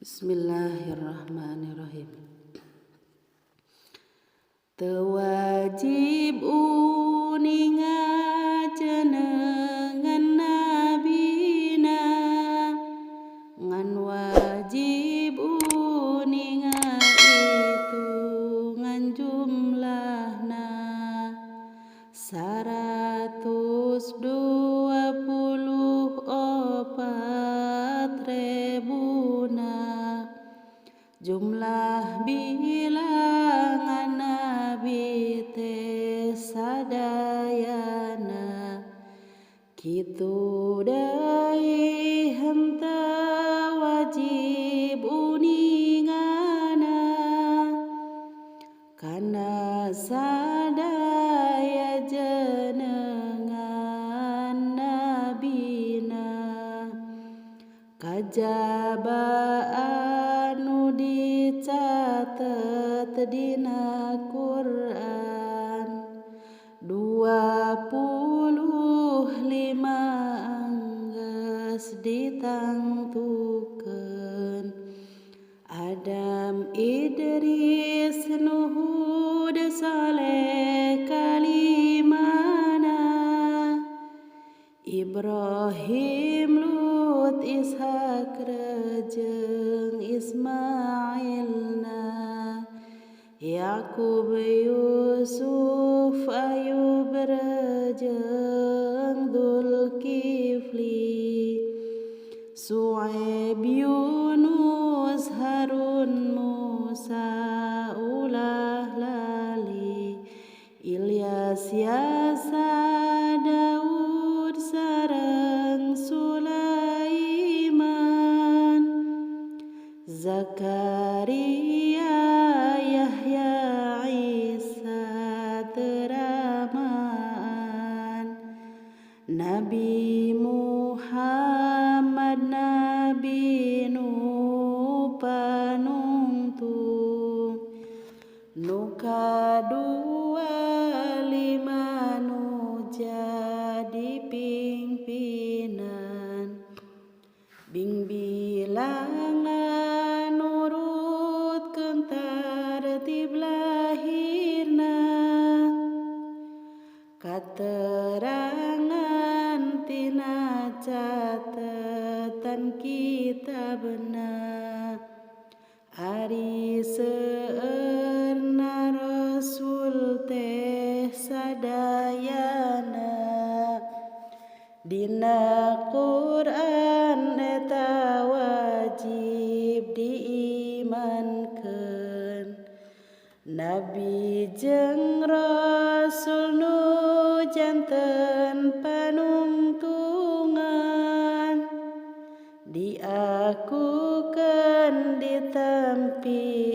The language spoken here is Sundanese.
Bismillahirrahmanirrahim. Teu wajib uninga jenengan nabina, ngan wajib uninga hitungan jumlahna 124 rebuna, jumlah bilangan nabi teh sadayana. Kitu deui henteu wajib uningana kana sadaya jenengan nabina, kajaba anu dicatet dina Quran. 25 anggeus ditangtukeun: Adam, Idris, Nuh, Hud, Saleh kalimana, Ibrahim, Lut, Ishak jeung Ismailna, Yakub, Yusuf, Ayub jeung Dzulkifli, Suaib, Yunus, Harun, Musa, ulah lali Ilyas, Yasa, Daud sareng Sulaiman, Zakaria, Yahya, Isa teramaan, Nabi Muhammad nabi nu panungtung, nu kadua lima nu jadi pingpinan, bingbilangan nurutkeun tartib lahirna, katerangan tina catetan kitabna. Ari seueurna rasul teh sadayana dina Quran eta wajib diimankeun. Nabi jeung rasul nu janten panungtungan, diakukeun, ditampi.